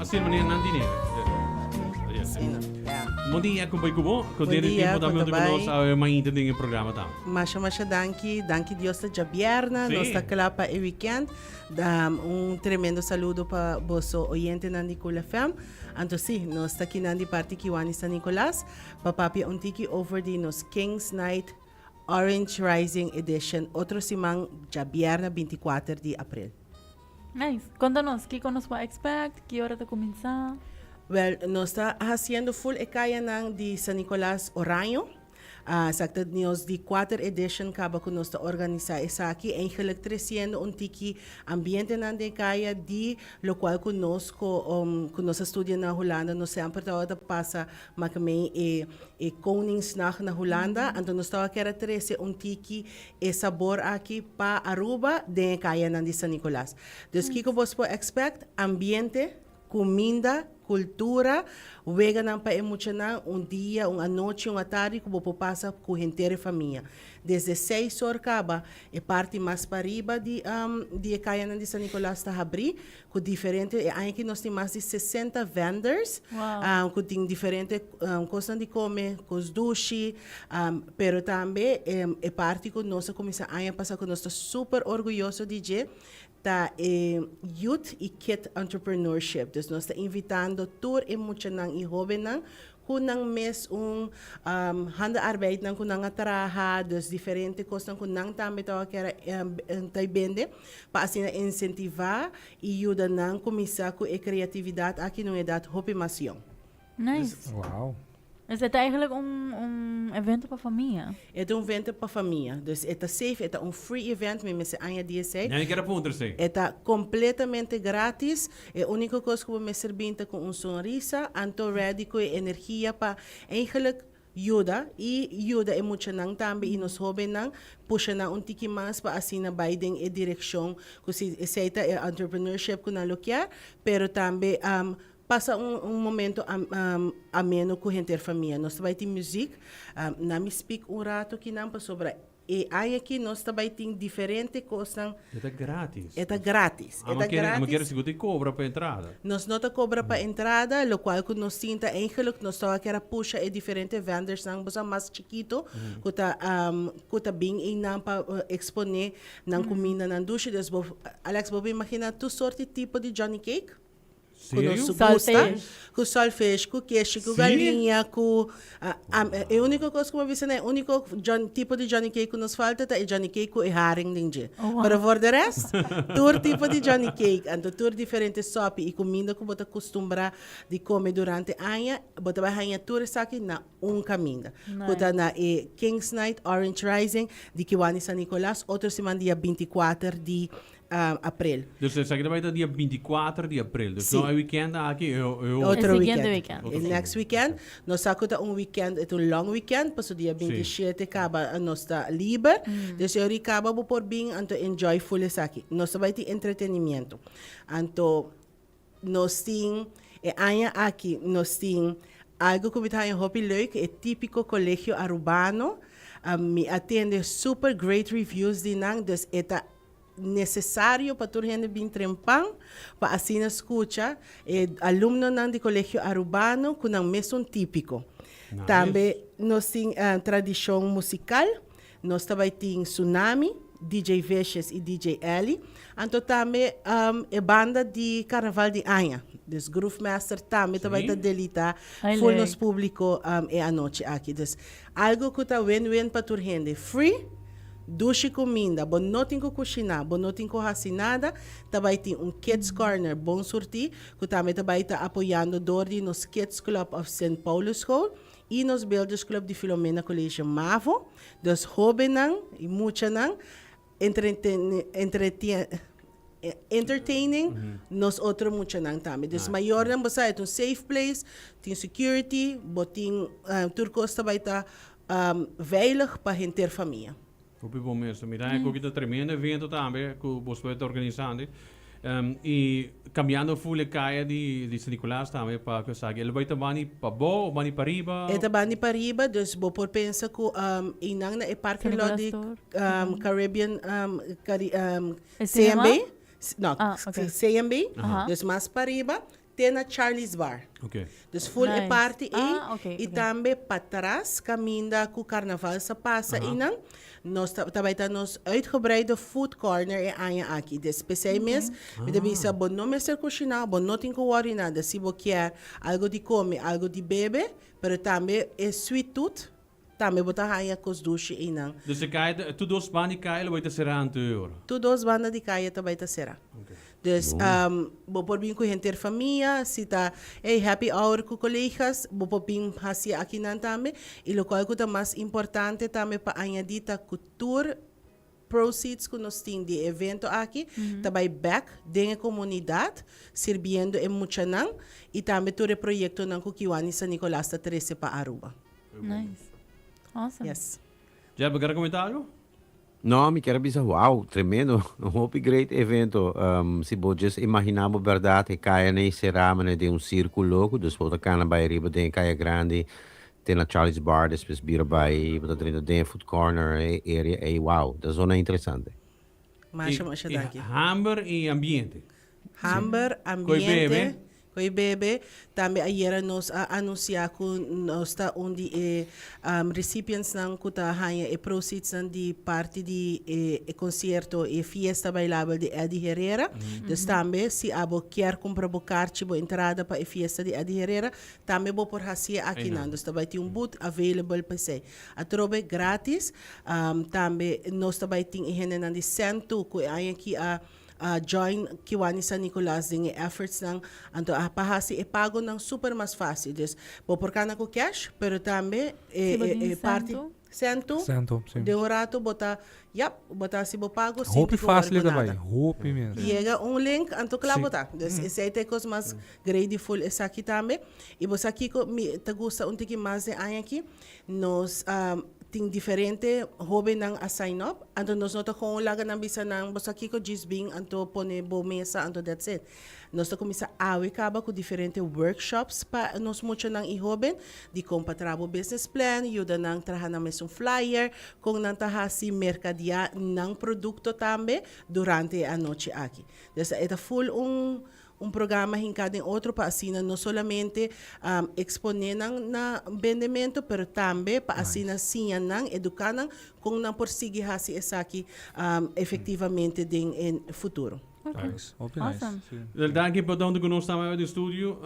Asina manera nan tine. Bon dia, con bai cu bo? Con Bon dere dia, tempo con tambe ta cu nos bai. awe mainta den e programa tambe. Masha masha danki, danki Dios ta djabièrnè, nos Sí. ta kla pa e weekend. Da, un tremendo saludo pa boso oyentenan di Cool FM. Anto sí, nos ta kinan di parti Kiwani San Nicolas pa papia un tiki over di nos Kings Night Orange Rising Edition otro siman djabièrnè 24 di april. Nice. Konta nos, kiko nos por expect? Ki ora ta kuminsá? Wel, nos ta hasiendo full e kayanan di San Nicolas Oraño. Esaki ta nos di kuater edition kaba ku nos ta organisá esaki. Eigenlijk tresiendo un tiki ambientenan den e kaya di lokual ku nos ku ku nos a studia na Hulanda nos semper tabata pasa makamei e e Koningsnacht na Hulanda. Anto nos tabata kier a trese un tiki e sabor aki pa Aruba den e kayanan di San Nicolas. Dus kiko bos por expect? Ambiente, kuminda, kultura, weganan pa e muchanan, un dia, un anochi, un atardi ku bo por pasa ku henter e famia. Desde seis or kaba e parti mas pariba di di e kayanan di San Nicolas ta habrí ku diferente, e aña aki nos tin mas di 60 vendors ku tin diferente kosnan di kome, kos dushi, pero tambe e parti ku nos a kuminsá aña pasá ku nos ta super orguyoso di dje ta e Youth i Kid Entrepreneurship. Dus nos ta invitando tur e muchanan i hóbennan ku nan mes un handenarbeidnan ku nan a traha, dus diferente kosnan ku nan tambe tabata kier a bende pa asina insentivá i yuda nan kuminsá ku e kreatividat aki na un edat hopi mas yòn. Nice. Wow. Dus e ta eigenlijk un, un evento pa famia. E ta un evento pa famia. Dus e ta safe, e ta un free event, mi mester añadí esei. Ña kier a puntra esei. E ta completamente gratis. E unico cos cu bo mester bin ta cu un sonrisa, anto ready cu e energia pa eigenlijk yuda y yuda e muchanan tambe y nos hobennan pusha nan un tiki mas pa asina bay den e direccion cu si esei ta e entrepreneurship cu nan lo kier, pero tambe Pasa un un momento ameno ku henter famia. Nos ta bai tin muzik. Na mi speak un rato kinan pasobra e aña aki nos ta bai tin diferente kosnan. E ta gratis. E ta gratis. E ta gratis. Amo kere sigur tin kobra pa entrada. Nos no ta kobra pa entrada, lokual ku nos tin ta eigenlijk nos ta kier a pusha e diferente vendersnan bo sa mas chikito ku ta ku ta bin einan pa eksponé nan kumindanan dushi. Dus bo Alex bo por imagina tur sorti tipo di johnny cake. Ku nos gusta, ku saltfish, ku keshi, ku galiña, ku e úniko kos ku mi a bisa na e úniko tipo di Johnny cake ku nos falta ta e Johnny cake ku e haring den dje. Pero for de rest, tur tipo di Johnny cake, anto tur diferente sopi i kuminda ku bo ta kustumbrá di kome durante aña, bo ta bai haña tur esaki na un kaminda. Ku ta na e Kings Night Orange Rising di Kiwani San Nicolas otro siman dia 24 di april. Dus esaki ta bai ta dia 24 di april. Dus Sí. no e weekend aki, e, e otro. Otro E siguiente weekend. weekend. E next weekend. Nos sa ku ta un weekend, e ta un long weekend, paso dia Sí. 27 kaba nos ta liber. Dus e ora kaba bo por bin anto enjoy full esaki. Nos ta bai tin entretenimiento. Anto nos tin e aña aki nos tin algo ku mi ta haña hopi leuk, e típiko Colegio Arubano. Mi a tende super great reviews di nan, dus e ta Nesesario pa tur hende bin trempan pa asina skucha e alumnonan di Colegio Arubano ku nan mesun típiko. Tambe nos tin tradishon musikal, nos ta bai tin Tsunami, DJ Vicious i DJ Elly, anto tambe e banda di Karnaval di aña, dus Groove Master tambe ta bai ta delita ful nos públiko e anochi aki. Dus Algo ku ta win-win pa tur hende. Free, dushi kuminda, bo no tin ku kushiná, bo no tin ku hasi nada, ta bai tin un Kids Corner bon surtí ku tambe ta bai ta apoyando dor di nos Kids Club of Sint Paulusschool i nos Builders Club di Filomena College Mavo. Dus hóbennan i muchanan entertaining nos otro muchanan tambe. Dus mayornan bo sa e ta un safe place, tin security, bo tin tur kos ta bai ta veilig pa henter famia. Hopi bon mes. Mira e koki ta tremendo evento tambe ku bo ta organisando. I cambiando full e kaya di di San Nicolas tambe pa ku esaki. El bai ta bani pabou o bani pariba? E ta bani pariba, dus bo por pensa ku einan na e parking lot di Caribbean E cinema? CMB, no, Ah, ok. CMB, dus mas pariba. te na Charlie's Bar. Dus full e parti ei y tambe patras caminda cu carnaval sa pasa einan. Nos ta ta bay ta nos uitgebreide food corner e aña aki. Des pesey mes mi ta bisa bo no mester cushina, bo no tin cu worry nada. Si bo kier algo di come, algo di bebe, pero tambe e sweet tooth tambe bo ta haya cos dushi einan. Dus e caya, tur dos banda di caya lo bay ta cera anterior? Tur dos banda di caya ta bay ta cera. Dus bo por bin ku henter famia, si ta ey happy hour ku kolegas, bo por bin hasi akinan tambe. I lokual ku ta mas importante tambe pa añadí ta ku tur proceeds ku nos tin di e evento aki ta bai bèk den e komunidat sirbiendo e muchanan i tambe tur e proyektonan ku Kiwanis San Nicolas ta trese pa Aruba. Nice. Awesome. Yes. Jeff, bo kere komenta algo? No, mi kier a bisa wow, tremendo, un hopi great evento. Si bo just imagina bo berdad e caya n'ey cera manera den un circulo cu dus bo ta cana bay riba den e caya grandi te na Charlie's Bar despues bira bay bo ta drenta den e food corner e area ey wow, ta zona interesante. Masha masha danki. Y hamber y ambiente. Hamber, ambiente. Koe bebe. Tambe ayera nos a anuncia cu nos ta un di e recipientsnan cu ta haya e proceedsnan di parti di e concierto y e fiesta bailabel di Eddie Herrera. Dus tambe si abo kier cumpra bo carchi, bo entrada pa e fiesta di Eddie Herrera, tambe bo por haci'e akinan. Dus ta bay tin un booth available pa esey. Atrobe gratis. Tambe nos ta bay tin e hendenan di Centu cu e aña aki a a join Kiwani San Nicolas den e effortsnan, anto a pa hasi e pagonan super mas facil. Dus bo por cana cu cash, pero tambe e Si bo tin e parti cento? Cento, Cento, si. den un rato bo ta, yap, bo ta hasi bo pago sin Hopi tin cu worry facil cu ta bai, nada. hopi mes. Yega un link, anto cla bo ta. Dus esey ta e cos mas gradeful esaki tambe. Y bo sa kico mi ta gusta un tiki mas den aña aki? Nos tin diferente hobennan a sign up, anto nos no ta gewoon laga nan bisa nan bo sa kiko djis bin anto pone bo mesa anto that's it. Nos ta kuminsa awe kaba ku diferente workshops pa nos muchanan i hoben di kon pa traha bo business plan, yuda nan traha nan mesun flyer, kon nan ta hasi merkadia nan produkto tambe durante e anochi aki. Dus e ta full un Un programa hinká den otro pa asina no solamente eksponé nan na bendemento, pero tambe pa asina siña nan, eduká nan kon nan por sigui hasi esaki efektivamente den e futuro. Nice, hopi nice. Awesome. Sí. Wel, danki pa ta hunto ku nos tambe den studio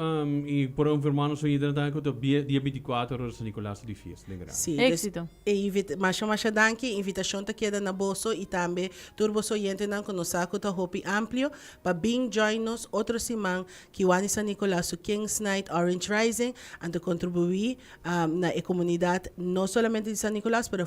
i por informá nos oyentenan tambe ku ta dia 24 ora San Nicolas ta di fiesta den grandi. Sí, dus Éxito. e invit masha masha danki, invitashon ta keda na boso i tambe tur boso oyentenan ku nos sa ku ta hopi amplio Pa bin join nos otro siman Kiwani San Nicolas su Kings Night Orange Rising anto contribui na e comunidad no solamente di San Nicolas pero.